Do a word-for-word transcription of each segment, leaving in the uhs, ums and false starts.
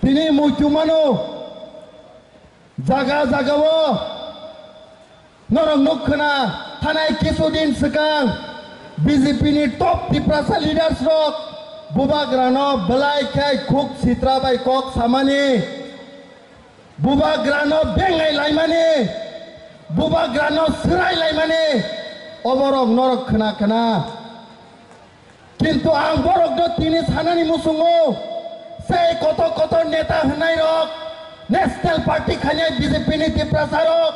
Tini muitu mano jaga jaga o norok nuk khna thanai kisu din swkang B J P ni top Tiprasa leaders rok bubagrano belai khe khuk sitra bai kok samani, bubagrano bengai laimani, bubagrano swrai laimani oborok norok khna khna. Kintu ang borokno tini sanani muchungo, sei kotor kotor neta hwnnairok, National Party khainai B J P ni Tiprasarok,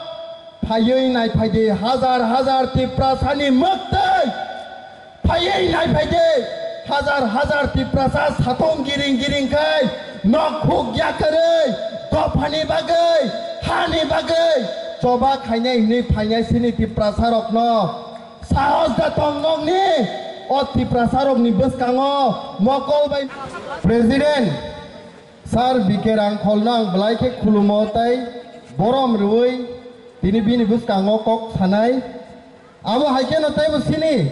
phaiwi naiphai di hajar hajar Tiprasani mwktwi, phaiwi naiphai di hajar hajar Tiprasa satung giring giring khai nok huk yakarwi dophani bagwi, hani bagwi choba khainai hwnwi phainai sini Tiprasarokno. Sahos da tong nokni o Tiprasarokni bwskango mokol bai President Sir B K Rangkholno ang belai khe khulumo tei borom rwui tini bini bwskango kok sanai. Abo hai kheno teibo sini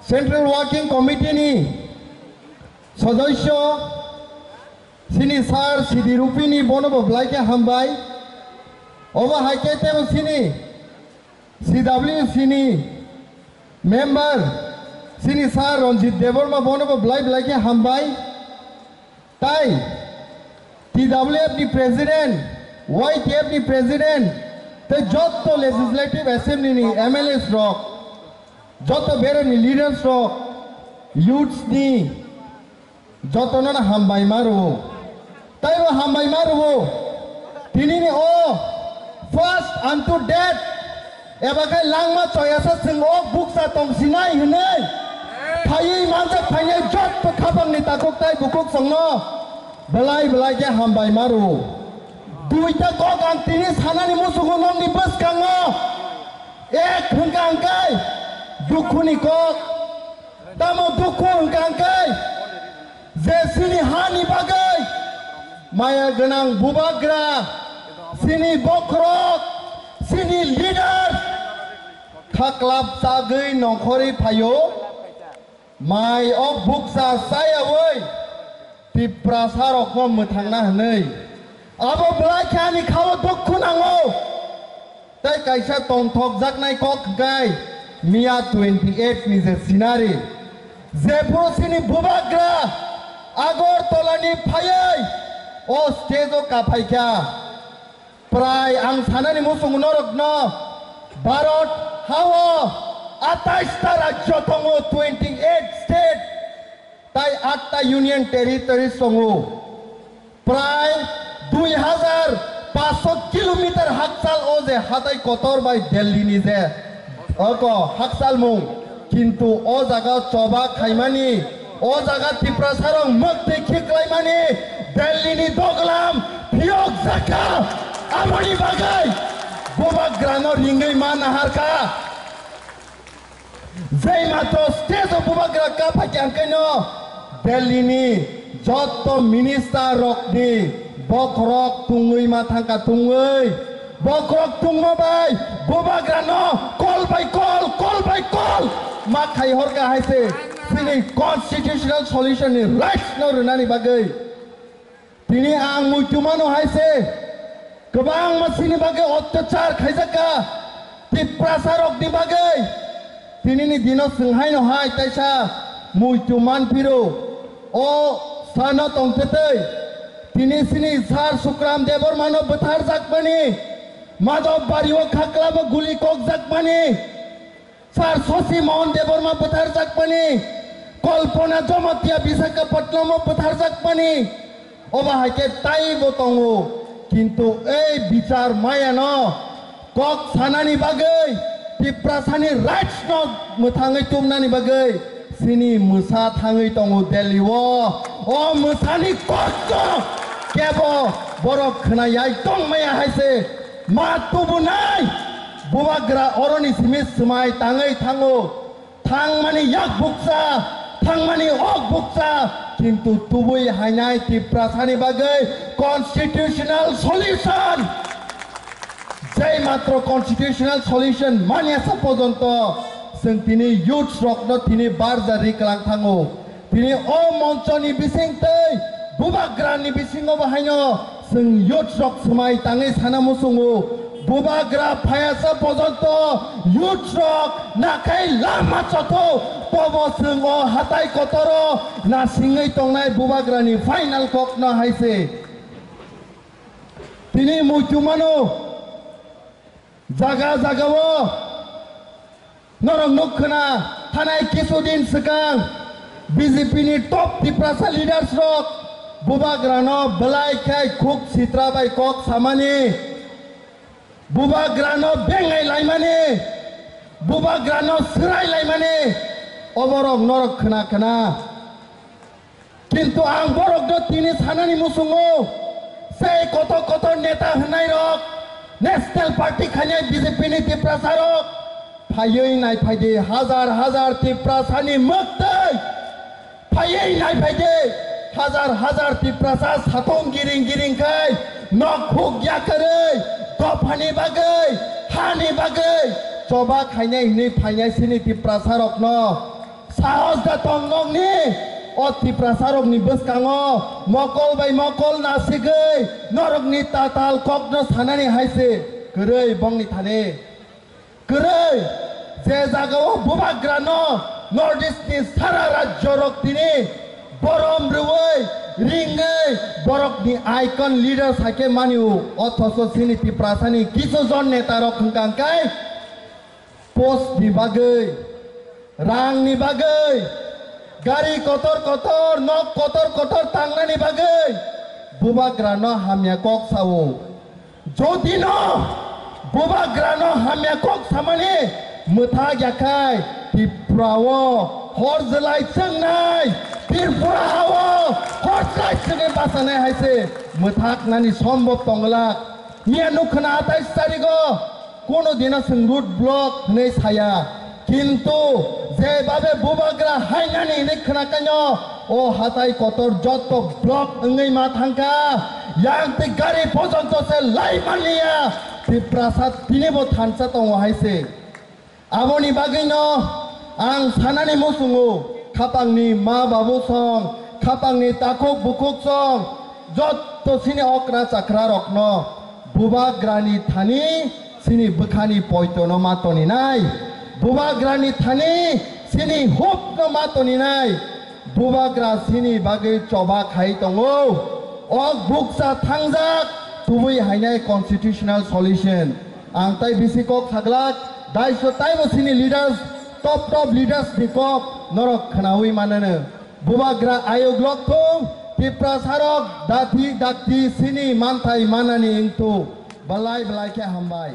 Central Working Committee ni sodosyo sini Sir Sidi Rupini bonobo belai khe hambai. Obo hai khe teibo sini C W C ni member sini Sir Ranjit Debbarma bonobo belai belai khe hambai. Tai T W F ni president, Y T F ni president, tei jotto Legislative Assembly ni M L As rok, jotto beremni leaders rok, youths ni jotono no hambai ma rwo. Taibo hambai ma rwo. Tinini o first unto death eba khe langma choyasa chwng o bukcha tong sinai hwnwi phaiwi manjak phainai jotto khapangni takhuk tai bukhuk songno belai belai khe hambai ma rwo. Duita kok ang tini sanani muchungo nokni bwskango ek hwnkha hwnkhe dukhuni kok. Tamo dukhu hwnkha hwnkhe je sini hani bagwi maya gwnang bubagra, sini bokhorok, sini leader khaklap chagwi nongkhorwi phaio, mai o bukcha chayawi Tiprasarokno mwthangna hwnwi. Abo belai khe ani khao dukhu nango. Tei kaisa tongthokjaknai kok hwnkhe miya twenty eight ni je scenery, jephuru chini bubagra Agartala ni phaiwi o stage o kaphaikha. Prai ang sanani muchungo norokno Bharat hao atais ta rajyo tongo, twenty eight state. Tai atta Union Territories tongo. Prai dui hajar paanch sho kilometer hakchal o je hatai kotor bai Delhi ni je oko hakchal mung. Kintu o jaga choba khaimani, o jaga Tiprasarok mwktwi khiklaimani Delhi ni doglam phiyok jaka. Aboni bagwi bubagrano ringwi ma naharkha. Jei matro stage o bubagra kaphaikha hwnkhe no Delhi ni jotto minister rokni bokhorok tungwi ma thangkha tungwi. Bokhorok tungma bai bubagra no call bai call, call bai call ma khai horkha hai se chini constitutional solution ni rights no rwnani bagwi. Tini ang muitu mano hai se kwbangma chini bagwi otyachar khaijakha Tiprasa rokni bagwi. Tinini dino chwng haino hai taisa muitu manphiro o sano tongtwtwi. Tini chini Sir Sukram Debbarmano bwtharjakmani, Madhab Bario khaklabo guli kokjakmani, Sir Shashi Mohan Debbarma bwtharjakmani, Kalpana Jamatia Visakhapatnam o bwtharjakmani, obo hai khe taibo tongo. Kintu ei bichar mayano kok sanani bagwi, Tiprasani rights no mwthangwi tubnani bagwi chini mwsa thangwi tongo Delhi o. O mwsani kok no kebo borok khwnayai tongmaya hai se ma tubunai. Bubagra oroni simi swmai tangwi thango, thangmani yak bukcha, thangmani ok bukcha, kintu tubui hainai Tiprasani bagwi constitutional solution. Jai matro constitutional solution manyasa pojonto chwng tini youths rokno tini barja ri kwlang thango. Tini o monchoni bisingtwi Bubagra ni bisingo bo haino chwng youth rok swmai tangwi sana muchungo. Bubagra phayasa pojonto youth rok nakhai lama chotho, bobo chwng o hatai kotoro nasingwi tongnai Bubagra ni final kok no hai se. Tini muitu mano jaga jaga o norok nuk khna thanai kisu din swkang B J P ni top Tiprasa leaders rok Bubagra no belai khai khuk sitra bai kok samani, Bubagra no bengai laimani, Bubagra no swrai laimani, oborok norok khna khna. Kintu ang borokno tini sanani muchungo, sei kotor kotor neta hwnnairok, National Party khainai B J P ni Tiprasarok, phaiwi naiphaidi hajar hajar Tiprasani mwktwi, phaiwi naiphaidi hajar hajar Tiprasa satung giring giring khai nok huk yakarwi dophani bagwi, hani bagwi choba khainai hwnwi phainai sini Tiprasarokno. Sahos da tong nokni o Tiprasarokni bwskango mokol bai mokol nasigwi norokni tatal kokno sanani hai se kwrwi bongni thani. Kwrwi je jagao Bubagrano North East ni sara rajyorok tini borom rwui ringwi borokni icon leader sakhe manio, othoso sini Tiprasani kisu jon netarok hwnkha hwnkhe post ni bagwi, rang ni bagwi, gari kotor kotor, nok kotor kotor tangnani bagwi Bubagra no hamya kok sao. Jodi no Bubagra no hamya kok samani mwthak yakhai Tripura o hor jwlai chwngnai, Tripura ha o hor jwlai chwngwi bachanai hai se mwthak nani sombhob tongwlak. Miya nuk khna atais tarigo kono dino chwng road block hwnwi saya. Kintu je babe Bubagra hainani hwnwi khna kaino o hatai kotor jotto block wngwi ma thangkha. Yang twi gari pojonto se lai manliya. Tiprasa tinibo thansa tongo hai se. Aboni bagwino ang sanani muchungo, khapangni ma babu song, khapangni takhuk bukhuk song, jotto sini okra chakra rokno Bubagrani thani sini bwkhani poitono ma toninai, Bubagrani thani sini hupno ma toninai. Bubagra sini bagwi choba khai tongo. O bukcha thangjak tubui hainai constitutional solution. Ang tai bisi kok saglak, daiso taibo sini leaders, top top leaders ni kok norok khnaui manano. Bubagra ayuk lok thung, Tiprasarok dati dakti sini manthai manani wngthu. Belai belai khe hambai.